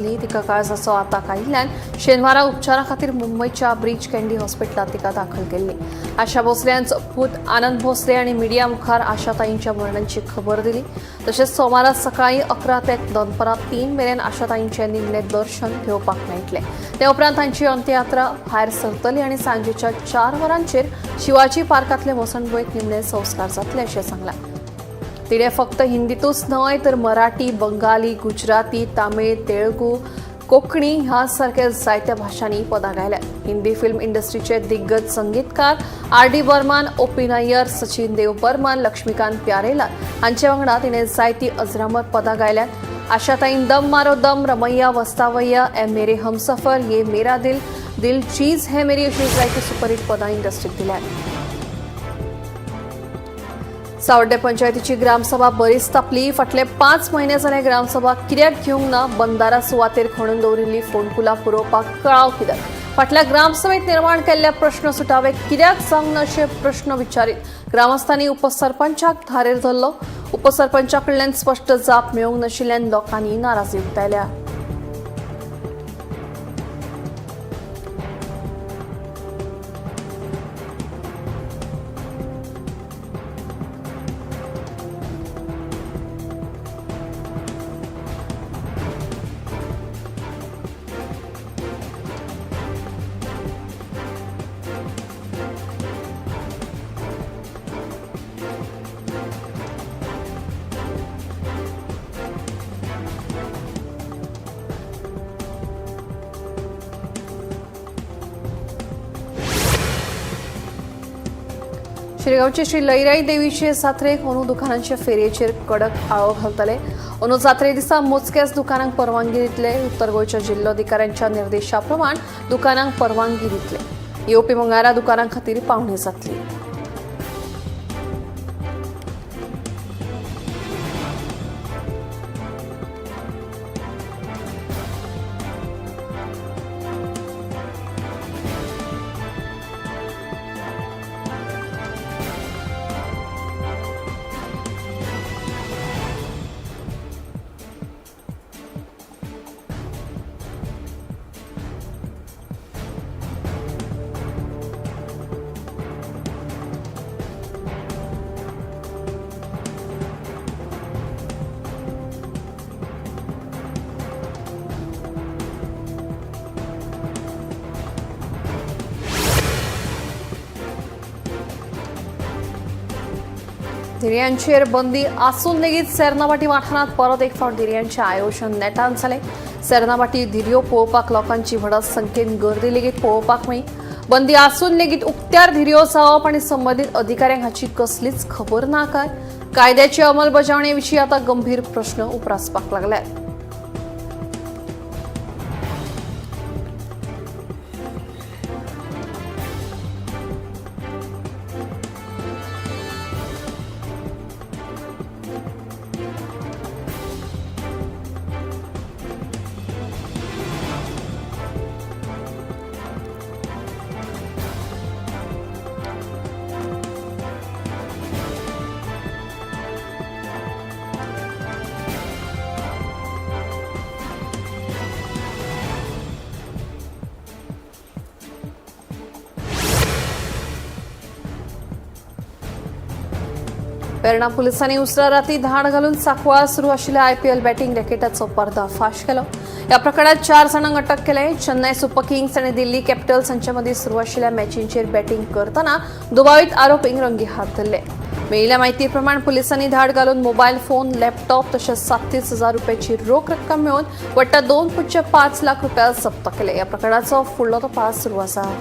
तिका काळजाचो आताक आयिल्ल्यान शेनवारा उपचारा खातीर मुंबयच्या ब्रीच कँडी हॉस्पिटलांत तिका दाखल केल्ली. आशा भोसले हांचो पूत आनंद भोसले हांणी मिडिया मुखार आशाताईंच्या मरणाची खबर दिली. तशेंच सोमारा सकाळीं 11 ते दनपरां 3 मेरेन आशाताईंचे निमणे दर्शन घेवपाक मेळटलें. ते उपरांत तांची अंत्ययात्रा भायर सरतली आनी सांजेच्या 4 वरांचेर शिवाजी पार्कांतले मसणभुंयेंत निमणे संस्कार जातले अशें सांगलां. तिणें फक्त हिंदीतूच न्हय तर मराठी, बंगाली, गुजराती, तामीळ, तेलुगू, कोंकणी ह्या सारक्या जायत्या भाशांनी पदां गायल्यात. हिंदी फिल्म इंडस्ट्रीचे दिग्गज संगीतकार R D. Burman, O P. Nayyar, Sachin Dev Burman, Laxmikant Pyarelal हांचे वांगडा तिणें जायतीं अजरामर पदां गायल्यात. आशाताईन दम मारो दम, रमैया वस्तावैया, ए मेरे हमसफर, ये मेरा दिल, दिल चीज है मेरी अशी जायतीं सुपरहिट पदां इंडस्ट्रीक दिल्यात. सावड्डे पंचायतीची ग्रामसभा बरीच तापली. फाटले 5 म्हयने जाले ग्रामसभा कित्याक घेवंक ना? बंदारा सुवातेर खणून दवरिल्ली फोंडकुलां पुरोवपाक कळाव कित्याक? फाटल्या ग्रामसभेत निर्माण केल्ले प्रश्न सुटावे कित्याक जावंक ना अशे प्रश्न विचारीत ग्रामस्थांनी उपसरपंचाक धारेर धरलो. उपसरपंचा कडल्यान स्पश्ट जाप मेळूंक नाशिल्ल्यान लोकांनी नाराजी उक्तायल्या. शिरगांवचे श्री लईराई देवीचे जात्रेक अंदू दुकानांचे फेरयेचेर कडक आळो घालतले. अंदू जात्रे दिसा मोजक्याच दुकानांक परवानगी दितले. उत्तर गोंयच्या जिल्लोधिकाऱ्यांच्या निर्देशा प्रमाण दुकानांक परवानगी दितले. येवपी मंगळारा दुकानां खातीर पावणी जातली. धिरयांचेर बंदी आसून लेगीत सेर्नाभाटी वाठारांत परत एक फावट धिरयांचें आयोजन नेटान जालें. सेर्नाभाटी धिरयो पळोवपाक लोकांची व्हडा संख्येन गर्दी लेगीत पळोवपाक मेळ्ळी. बंदी आसून लेगीत उक्त्यार धिरयो जावप आनी संबंदीत अधिकाऱ्यांक हाची कसलीच खबर ना काय? कायद्याची अंमलबजावणी विशीं आतां गंभीर प्रश्न उप्रासपाक लागल्यात. वेर्णा पुलिसांनी उसरा राती धाड घालून सांकवाळ सुरू आशिल्ल्या आयपीएल बॅटिंग रॅकेटाचो पर्दाफाश केलो. ह्या प्रकरणात 4 जाणांक अटक केले. चेन्नय सुपर किंग्स आनी दिल्ली कॅपिटल्स हांचे मदीं सुरू आशिल्ल्या मॅचींचेर बॅटिंग करतना दुबावीत आरोपींक रंगी हात धरले. मेळिल्ल्या म्हायती प्रमाण पुलिसांनी धाड घालून मोबायल फोन, लॅपटॉप तशेंच 37,000 रुपयाची रोख रक्कम मेळोवन वट्ट 2.5 लाख रुपया जप्त केले. ह्या प्रकरणाचो फुडलो तपास सुरू आसा.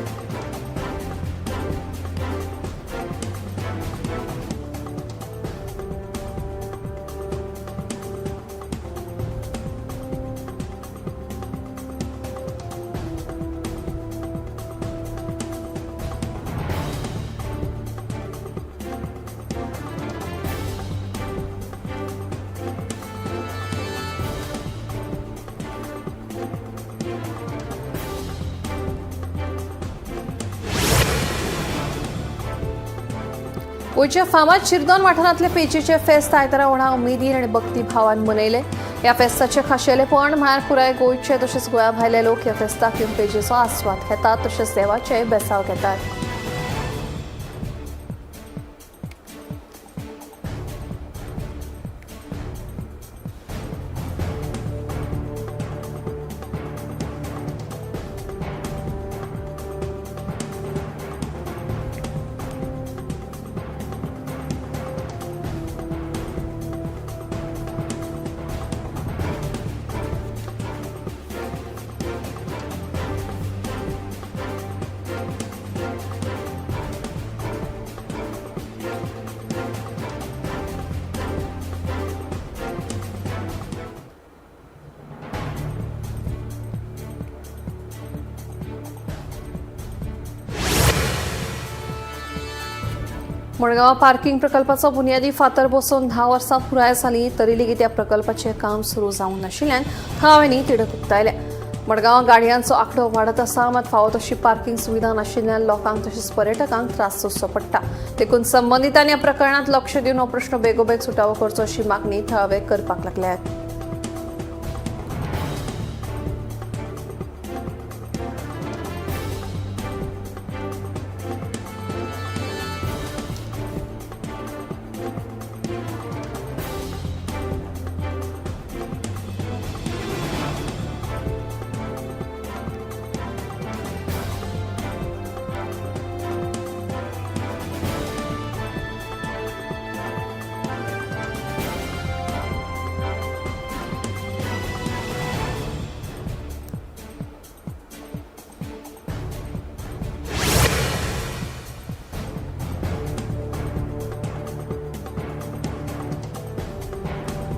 गोंयच्या फामाद शिरदोन वाठारांतले पेचेचे फेस्त आयतारा व्हडा उमेदीन आनी भक्तीभावान मनयले. ह्या फेस्ताचें खाशेलेपण म्हळ्यार पुराय गोंयचे तशेंच गोंया भायले लोक ह्या फेस्ताक येवन पेजेचो आस्वाद घेतात तशेंच देवाचेय बेसांव घेतात. मडगांव पार्किंग प्रकल्पाचो बुन्यादी फातर बसोवन 10 वर्सां पुराय जाली तरी लेगीत ह्या प्रकल्पाचें काम सुरू जावंक नाशिल्ल्यान थळाव्यांनी तिडक उक्तायल्या. मडगांव गाडयांचो आंकडो वाडत आसा, मात फावो तशी पार्किंग सुविधा नाशिल्ल्यान लोकांक तशेंच पर्यटकांक त्रास सोंसचो पडटा. देखून संबंदितांनी ह्या प्रकरणांत लक्ष दिवन हो प्रश्न बेगोबेग सुटावो करचो अशी मागणी थळावे करपाक लागल्यात.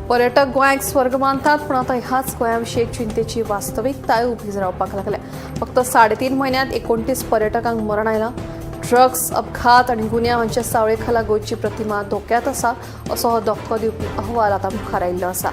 पर्यटक गोंयाक स्वर्ग मानतात, पूण आतां ह्याच गोंया विशीं एक चिंतेची वास्तविकताय उबी रावपाक लागल्या. फक्त 3.5 म्हयन्यांत 29 पर्यटकांक मरण आयलां. ड्रग्स, अपघात आनी गुन्यांव हांच्या सावळे खाला गोंयची प्रतिमा धोक्यांत आसा असो हो धक्को दिवपी अहवाल आतां मुखार आयिल्लो आसा.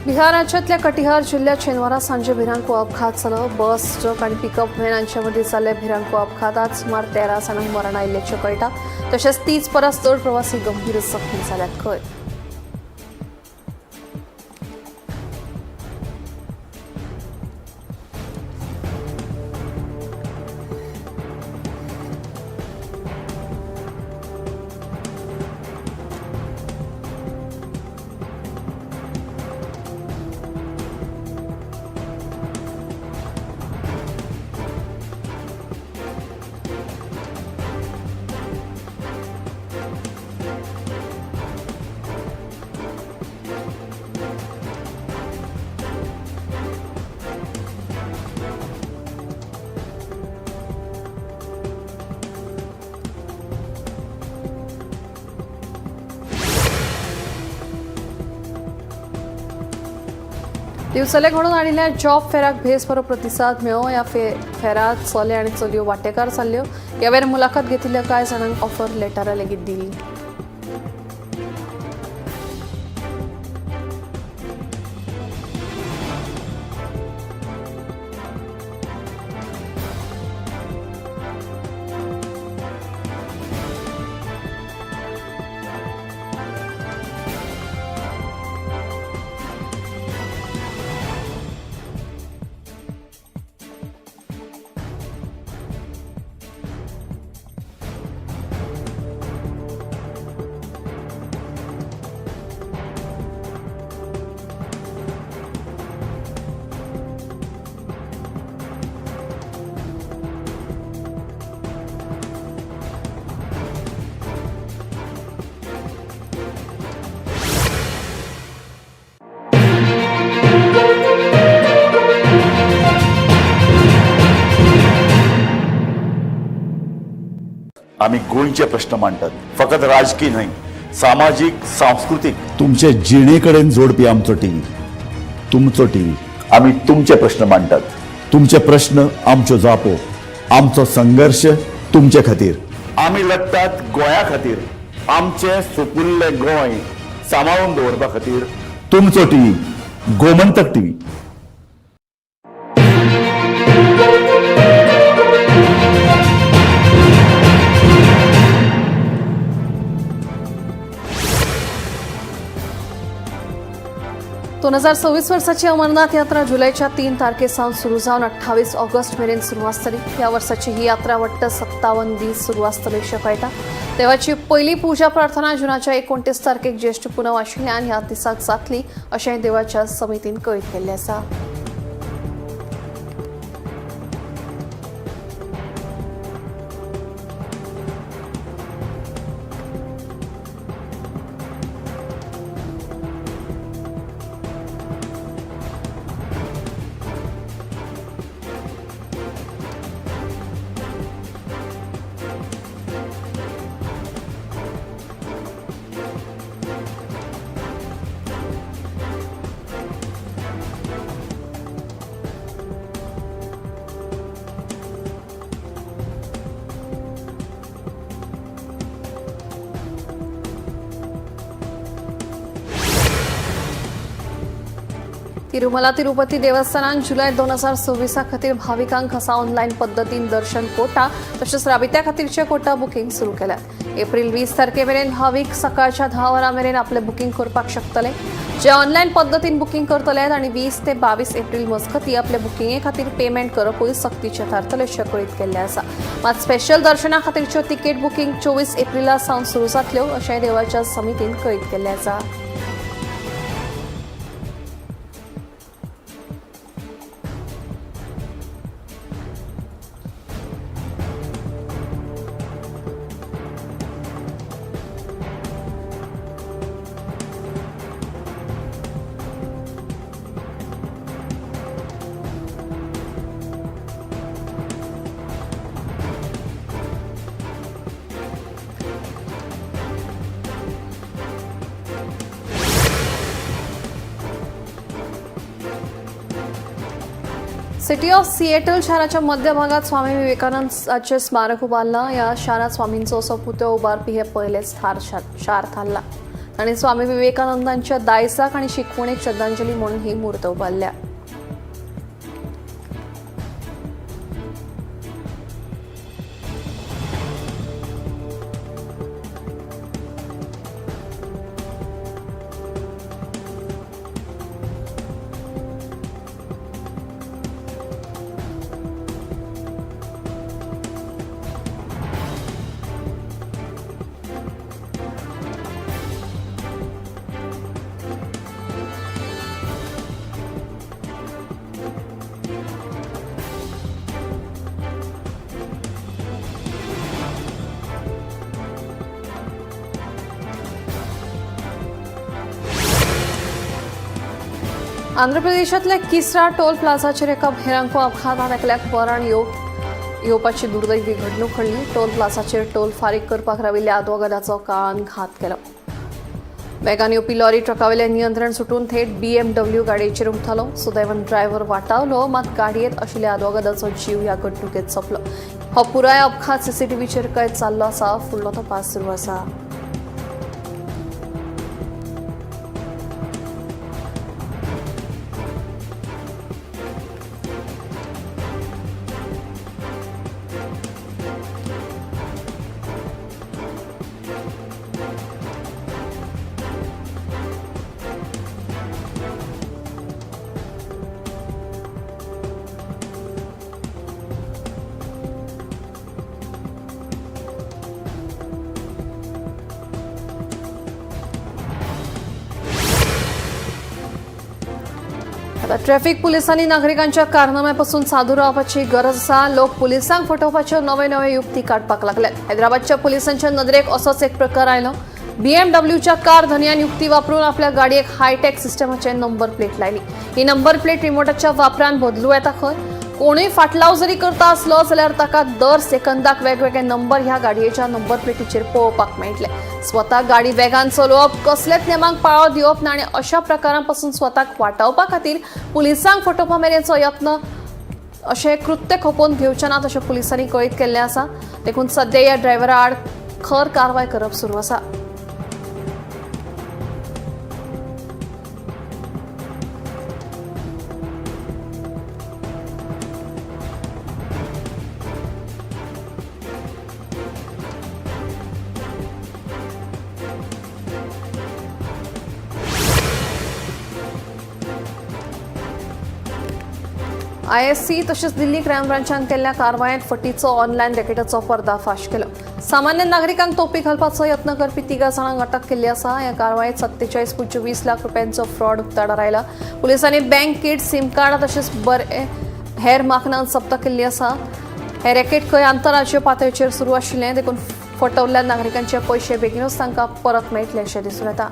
बिहार राज्यातल्या कटिहार जिल्ह्यात शेनवारा सांजे भिरांकूळ अपघात जालो. बस, ट्रक आणि पिकअप व्हॅन हांच्यामदीं जाल्ल्या भिरांकूळ अपघातात सुमार 13 जाणांक मरण आयिल्ल्याचें कळटा. तशेंच 30 परस चड प्रवासी गंभीर जखमी जाल्यात खंय. दिवचले घडून आयिल्ल्या जॉब फेराक भेस बरो प्रतिसाद मेळ्ळो. ह्या फेरात चले आनी चलयो वांटेकार जाल्ल्यो. ह्या वेळार मुलाखत घेतिल्ल्या कांय जाणांक ऑफर लेटरां लेगीत दिली. आमी गोंयचे प्रश्न मांडटात, फकत राजकी न्हय, सामाजीक, सांस्कृतीक, तुमचे जिणे कडेन जोडपी आमचो टीव्ही, तुमचो टीव्ही. आमी तुमचे प्रश्न मांडटात, तुमचे प्रश्न आमच्यो जापो, आमचो संघर्श तुमचे खातीर. आमी लडटात गोंया खातीर, आमचें सुपुल्लें गोंय सांबाळून दवरपा खातीर. तुमचो टीव्ही, गोमंतक टीव्ही. 2026 वर्साची अमरनाथ यात्रा जुलैच्या 3 तारखेसावन सुरू जावन 28 ऑगस्ट मेरेन सुरू आसतली. ह्या वर्साची ही यात्रा वट्ट 57 दीस सुरू आसतली अशें कळटा. देवाची पयली पुजा प्रार्थना जुनाच्या 29 तारखेक ज्येश्ठ पुनव आशिल्ल्यान ह्या दिसाक जातली अशें देवाच्या समितीन कळीत केल्लें आसा. तिरुमला तिरुपती देवस्थानान जुलय 2026 खातीर भाविकांक खासा ऑनलायन पद्दतीन दर्शन कोटा तशेंच राबित्या खातीरचे कोटा बुकींग सुरू केल्यात. एप्रील 20 तारखे मेरेन भावीक सकाळच्या 10 वरां मेरेन आपलें बुकींग करपाक शकतले. जे ऑनलायन पद्दतीन बुकींग करतले आनी 20 ते 22 एप्रील मजगतीं आपले बुकिंगे खातीर पेमेंट करपूय सक्तीचें थारतलें अशें कळीत केल्लें आसा. मात स्पेशल दर्शना खातीरच्यो तिकेट बुकींग 24 एप्रिला सावन सुरू जातल्यो अशें देवळाच्या समितीन कळीत केल्लें आसा. सिटी ऑफ सिएटल शाराच्या मध्य भागात स्वामी विवेकानंदाचे स्मारक उबारलां. ह्या शारात स्वामींचो असो पुतळो उबारपी हे पयलेंच शार थारलां. तांणी स्वामी विवेकानंदांच्या दायजाक आनी शिकवणेक श्रद्धांजली म्हणून ही मूर्त उबारल्या. आंध्र प्रदेशांतल्या किसरा टोल प्लाझाचेर एका भेरांको अपघातान एकल्याक मरण येवपाची दुर्दैवी घडणूक घडली. टोल प्लाझाचेर टोल फारीक करपाक राविल्ल्या आदवोगादाचो काळान घात केलो. वेगान येवपी लॉरी ट्रकावेलें नियंत्रण सुटून थेट BMW गाडयेचेर उमथलो. सुदैवान ड्रायव्हर वाटावलो, मात गाडयेंत आशिल्ल्या आदवोगादाचो जीव ह्या घडणुकेंत सोंपलो. हो पुराय अपघात सीसीटीव्हीचेर कैद जाल्लो आसा. फुडलो तपास सुरू आसा. आता ट्रॅफिक पोलिसांनी नागरिकांच्या कारनाम्यापासून सादूर रावपाची गरज आसा. लोक पुलिसांक फटोवपाच्यो नवे नवे युक्ती काडपाक लागल्यात. हैदराबादच्या पुलिसांच्या नदरेक असोच एक प्रकार आयलो. BMWच्या कार धनयान युक्ती वापरून आपल्या गाडयेक हायटेक सिस्टमाचे नंबर प्लेट लायली. ही नंबर प्लेट रिमोटाच्या वापरान बदलू येता खंय. कोणूय फाटलाव जरी करता आसलो जाल्यार ताका दर सेकंदाक वेगवेगळे नंबर ह्या गाडयेच्या नंबर प्लेटीचेर पळोवपाक मेळटले. स्वता गाडी वेगान चलोवप, कसलेच नेमांक पाळो दिवप ना आनी अशा प्रकारांपासून स्वताक वाटावपा खातीर पुलिसांक फटोवपा मेरेनचो यत्न अशें कृत्य खपोवन घेवचे नात अशें पुलिसांनी कळीत केल्लें आसा. देखून सद्या ह्या ड्रायव्हरा आड खर कारवाय करप सुरू आसा. आयएससी तशेंच दिल्ली क्रायम ब्रांचान केल्ल्या कारवायेंत फटीचो ऑनलायन रॅकेटाचो पर्दाफाश केलो. सामान्य नागरिकांक तोपी घालपाचो यत्न करपी 3 जाणांक अटक केल्ली आसा. ह्या कारवायेंत 47.20 लाख रुपयांचो फ्रॉड उक्ताडार आयला. पुलिसांनी बँक किट, सिम कार्ड तशेंच बरे हेर माकनां जप्त केल्ली आसा. हे रॅकेट खंय आंतरराज्य पातळेचेर सुरू आशिल्लें, देखून फटवल्ल्या नागरिकांचे पयशे बेगीनूच तांकां परत मेळटले अशें दिसून येता.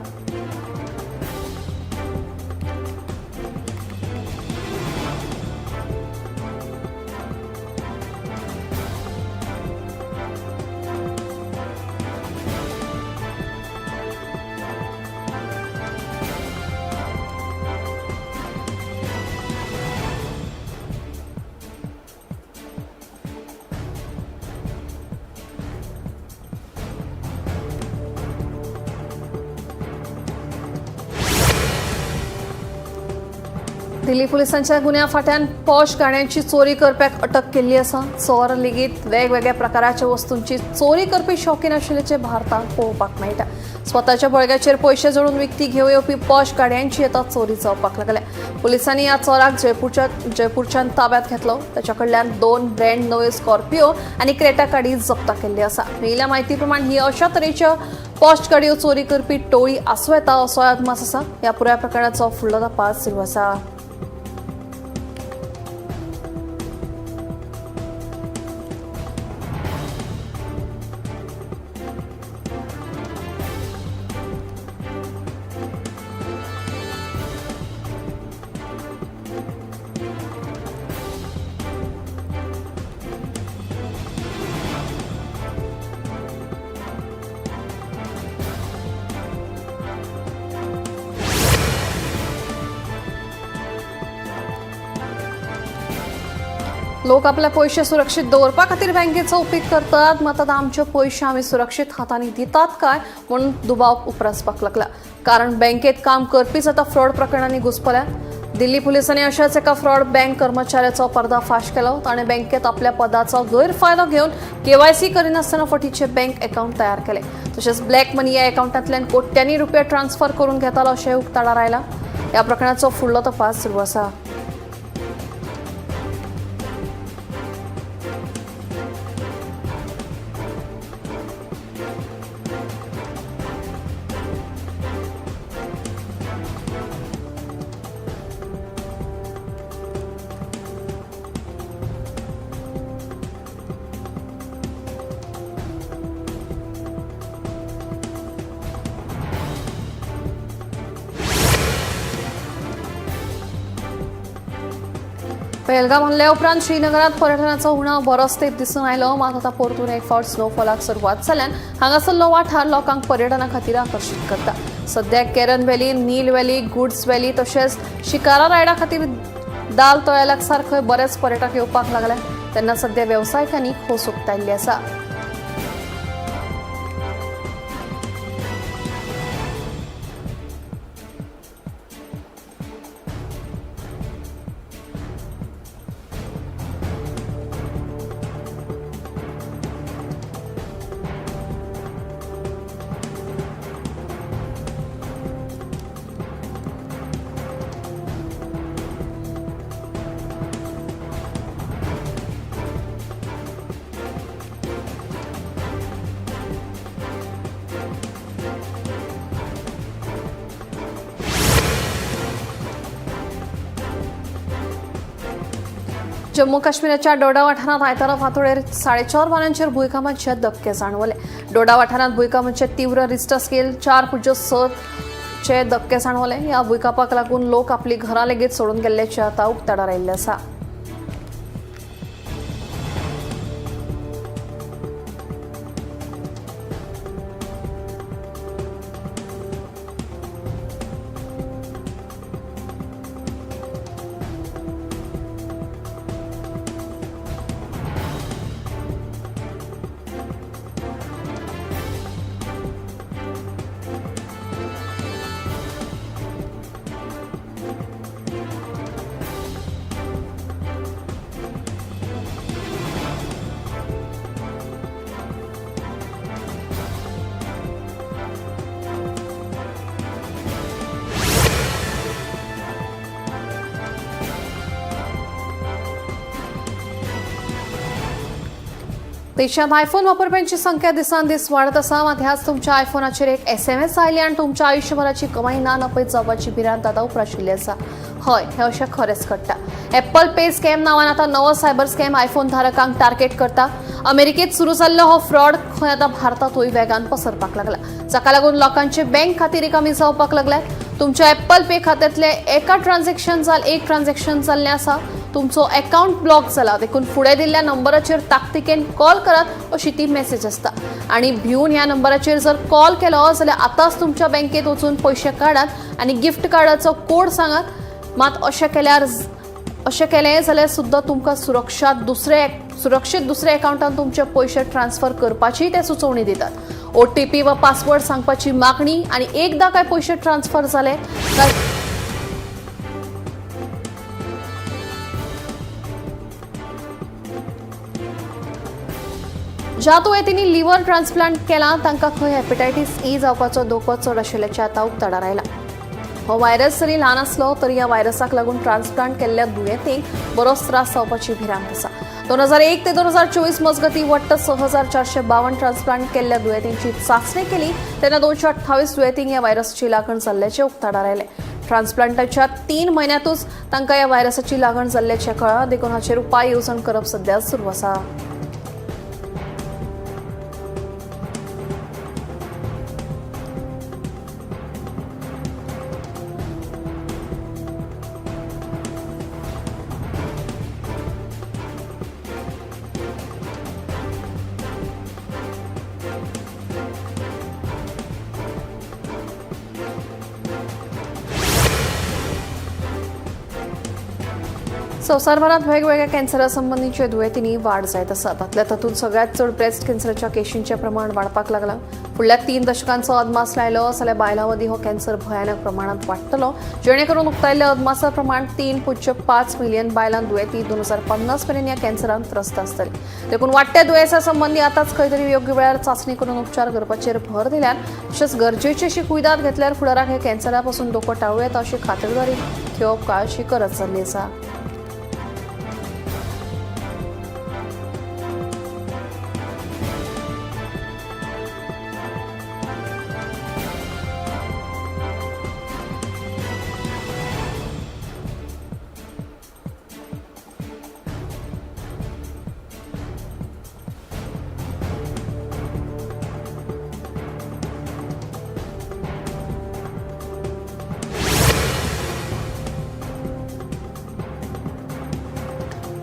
दिल्ली पुलिसांच्या गुन्या फाट्यान पॉश गाड्यांची चोरी करप्याक अटक केल्ली आसा. चोर लेगीत वेगवेगळ्या प्रकाराच्या वस्तूंची चोरी करपी शौकीन आशिल्ल्याचें भारतांत पळोवपाक मेळटा. स्वताच्या बळग्याचेर पयशे जोडून विकती घेवन येवपी पॉश गाड्यांची आतां चोरी जावपाक लागल्या. पुलिसांनी ह्या चोराक जयपूरच्यान ताब्यात घेतलो. ताच्या कडल्यान 2 ब्रँड नव्यो स्कॉर्पिओ आनी क्रेटा गाडी जप्त केल्ली आसा. मेळिल्ल्या म्हायती प्रमाण ही अशा तरेच्या पॉश गाडयो चोरी करपी टोळी आसूं येता असो अदमास आसा. ह्या पुराय प्रकरणाचो फुडलो तपास सुरू आसा. लोक आपले पयशे सुरक्षीत दवरपा खातीर बँकेचो उपेग करतात, मात आतां आमचे पयशे आमी सुरक्षीत हातांनी दितात काय म्हणून दुबाव उप्रासपाक लागला. कारण बँकेत काम करपीच आतां फ्रॉड प्रकरणांनी घुसपल्या. दिल्ली पुलिसांनी अशाच एका फ्रॉड बँक कर्मचाऱ्याचो पर्दाफाश केलो. ताणें बँकेत आपल्या पदाचो गैरफायदो घेवन केवायसी करिनासतना फटीचे बँक अकाउंट तयार केले. तशेंच ब्लॅक मनी ह्या अकाउंटांतल्यान कोट्यांनी रुपया ट्रान्सफर करून घेतालो अशें उक्ताडार आयलां. ह्या प्रकरणाचो फुडलो तपास सुरू आसा. पहलगाम हल्ल्या उपरांत श्रीनगरात पर्यटनाचो उणाव बरोच तेंप दिसून आयलो. मात आतां परतून एक फावट स्नोफॉलाक सुरवात जाल्ल्यान हांगासरलो वाठार लोकांक पर्यटना खातीर आकर्शीत करता. सद्याक Keran valley, Neel valley, goods valley तशेंच शिकारा रायडा खातीर दाल तळ्या लागसार खंय बरेच पर्यटक येवपाक लागले. तेन्ना सद्या वेवसायिकांनी खोस उक्तायल्ली आसा. जम्मू काश्मीराच्या डोडा वाठारांत आयतारा फांतोडेर 4:30 वरांचेर भुंयकांपाचे धक्के जाणवले. डोडा वाठारांत भुंयकांपाचे तीव्र रिश्टर स्केल 4.6 चे धक्के जाणवले. ह्या भुंयकांपाक लागून लोक आपली घरां लेगीत सोडून गेल्ल्याचें आतां उक्ताडार आयिल्लें आसा. देशात आयफोन वापरप्यांची संख्या दिसान दीस वाडत आसा. मात ह्याच तुमच्या आयफोनाचेर एक SMS आयली आनी तुमच्या आयुष्यभराची कमाई ना नपयत जावपाची भिरांत आतां उप्राशिल्ली आसा. हय, हें अशें खरेंच घडटा. एप्पल पे स्कॅम नांवान आतां नवो सायबर स्कॅम आयफोन धारकांक टार्गेट करता. अमेरिकेत सुरू जाल्लो हो फ्रॉड खंय आतां भारतांतूय वेगान पसरपाक लागला, जाका लागून लोकांचे बँक खातीं रिकामी जावपाक लागल्यात. तुमच्या एप्पल पे खात्यांतले एका ट्रान्झॅक्शन एक ट्रान्झॅक्शन जाल्लें आसा, तुमचो अकाउंट ब्लॉक जाला, देखून फुडें दिल्ल्या नंबराचेर ताकतिकेन कॉल करात अशी ती मेसेज आसता. आनी भिवन ह्या नंबराचेर जर कॉल केलो जाल्यार आतांच तुमच्या बँकेत वचून पयशे काडात आनी गिफ्ट कार्डाचो कोड सांगात. मात अशें केलें जाल्यार सुद्दां तुमकां सुरक्षीत दुसऱ्या अकाउंटान तुमचे पयशे ट्रान्सफर करपाची ते सुचोवणी दितात. OTP वा पासवर्ड सांगपाची मागणी आनी एकदां काय पयशे ट्रान्सफर जाले काय ज्या दुयेंतींनी लिव्हर ट्रान्सप्लांट केला तांकां खंय हेपेटायटीस ई जावपाचो धोको चड आशिल्ल्याचें आतां उक्ताडार आयला. हो व्हायरस जरी ल्हान आसलो तरी ह्या व्हायरसाक लागून ट्रान्सप्लांट केल्ल्या दुयेंतींक बरोच त्रास जावपाची भिरांत आसा. 2001 ते 2024 मजगतीं वट्ट 6452 ट्रान्सप्लांट केल्ल्या दुयेंतींची चांचणी केली तेन्ना 228 दुयेंतींक ह्या व्हायरसाची लागण जाल्ल्याचें उक्ताडार आयलें. ट्रान्सप्लांटाच्या 3 म्हयन्यांतूच तांकां ह्या व्हायरसाची लागण जाल्ल्याचें कळ्ळां, देखून हाचेर उपाय येवजण करप सध्या सुरू आसा. संवसारभरात वेगवेगळ्या कॅन्सरा संबंदीच्या दुयेंतींनी वाड जायत आसा. तातल्या तातूंत सगळ्यांत चड ब्रेस्ट कॅन्सराच्या केशींचें प्रमाण वाडपाक लागलां. फुडल्या 3 दशकांचो अदमास लायलो जाल्यार बायलां मदीं हो कॅन्सर भयानक प्रमाणांत वाडटलो, जेणे करून उक्तायल्ल्या अदमासा प्रमाण 3.5 मिलियन बायलां दुयेंती 2050 मेरेन ह्या कॅन्सरान त्रस्त आसतली. देखून वाडट्या दुयेंसा संबंदी आतांच खंय तरी योग्य वेळार चांचणी करून उपचार करपाचेर भर दिल्यार तशेंच गरजेची अशी कुयदाद घेतल्यार फुडाराक हे कॅन्सरा पसून धोको टाळूं येता अशी खात्रीदारी घेवप काळाची गरज जाल्ली आसा.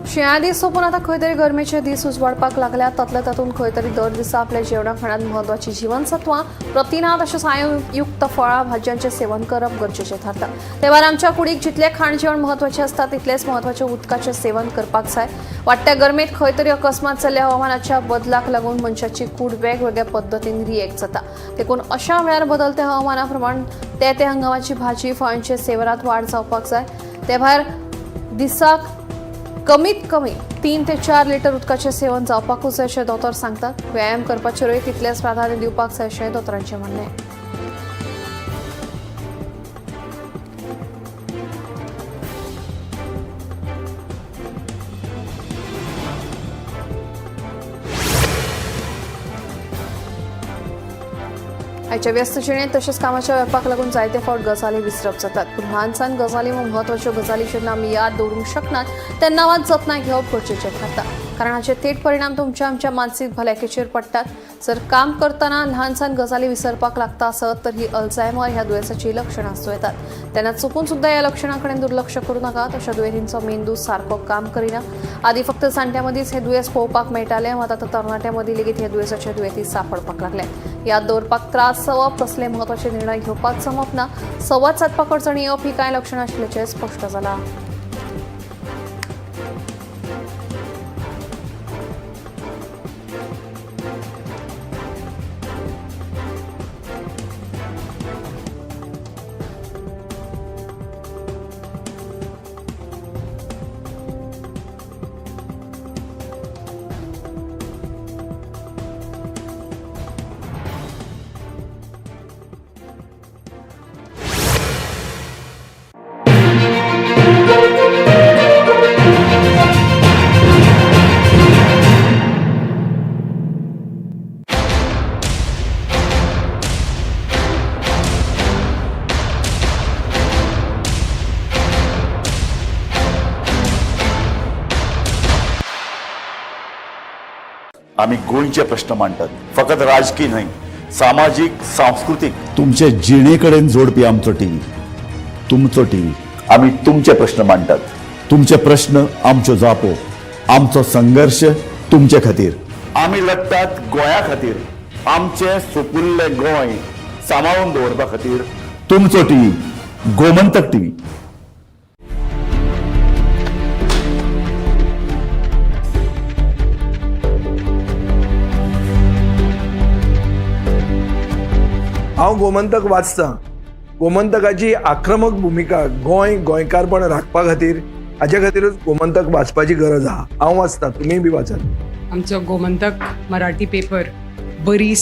शिंया दीस सोंपून आतां खंय तरी गरमेचे दीस उजवाडपाक लागल्यात. तातल्या तातूंत खंय तरी दर दिसा आपल्या जेवणा खाणांत म्हत्वाची जिवनसत्वां, प्रथिनां तशेंच आयनयुक्त फळां भाजयांचें सेवन करप गरजेचें थारता. ते भायर आमच्या कुडीक जितलें खाण जेवण म्हत्वाचें आसता तितलेंच म्हत्वाचें उदकाचें सेवन करपाक जाय. वाडट्या गरमेंत खंय तरी अकस्मात जाल्ल्या हवामानाच्या बदलाक लागून मनशाची कूड वेगवेगळ्या पद्दतीन रिएक्ट जाता. देखून अशा वेळार बदलत्या हवामाना प्रमाण ते ते हंगामाची भाजी फळांचे सेवनांत वाड जावपाक जाय. ते भायर दिसाक कमीत कमी 3 ते 4 लिटर उदकाचें सेवन जावपाकूच जाय अशें दोतोर सांगतात. व्यायाम करपाचेरूय तितलेंच प्राधान्य दिवपाक जाय अशें दोतोरांचें म्हणणें. आयच्या व्यस्त जिणेंत तशेंच कामाच्या व्यापाक लागून जायते फावट गजाली विसरप जातात. पूण ल्हान सान गजाली वा म्हत्वाच्यो गजाली जेन्ना आमी याद दवरूंक शकनात तेन्ना मात जतनाय घेवप गरजेचें थारता, कारण हाचे थेट परिणाम तुमच्या आमच्या मानसीक भलायकेचेर पडटात. जर काम करतना ल्हान सान गजाली विसरपाक लागता आसत तर ही अल्झायमर ह्या दुयेंसाची लक्षणां आसूं येतात. तेन्ना चुकून सुद्दां ह्या लक्षणां कडेन दुर्लक्ष करूं नाकात. अशा दुयेंतींचो मेंदू सारको काम करिना. आदी फक्त जाणट्यां मदींच हें दुयेंस पळोवपाक मेळटालें, मात आतां तरणाट्यां मदीं लेगीत हे दुयेंसाचे दुयेंती सांपडपाक लागले. याद दवरपाक त्रास जावप, कसले म्हत्वाचे निर्णय घेवपाक जमप ना, संवाद सादपाक अडचणी येवप ही कांय लक्षणां आशिल्ल्याचें स्पश्ट जालां. आमी गोंयचे प्रश्न मांडटात. फकत राजकी न्हय, सामाजीक, सांस्कृतीक, तुमचे जिणे कडेन जोडपी आमचो टीव्ही, तुमचो टीव्ही. आमी तुमचे प्रश्न मांडटात. तुमचे प्रश्न आमच्यो जापो, आमचो संघर्श तुमचे खातीर. आमी लडटात गोंया खातीर, आमचें सुपुल्लें गोंय सांबाळून दवरपा खातीर. तुमचो टीव्ही, गोमंतक टीव्ही. हांव गोमंतक वाचतां. गोमंतकाची आक्रमक भुमिका गोंय गोंयकारपण राखपा खातीर, हाजे खातीरूच गोमंतक वाचपाची गरज आहा. हांव वाचतां, तुमीय बी वाचात. आमचो गोमंतक मराठी पेपर बरी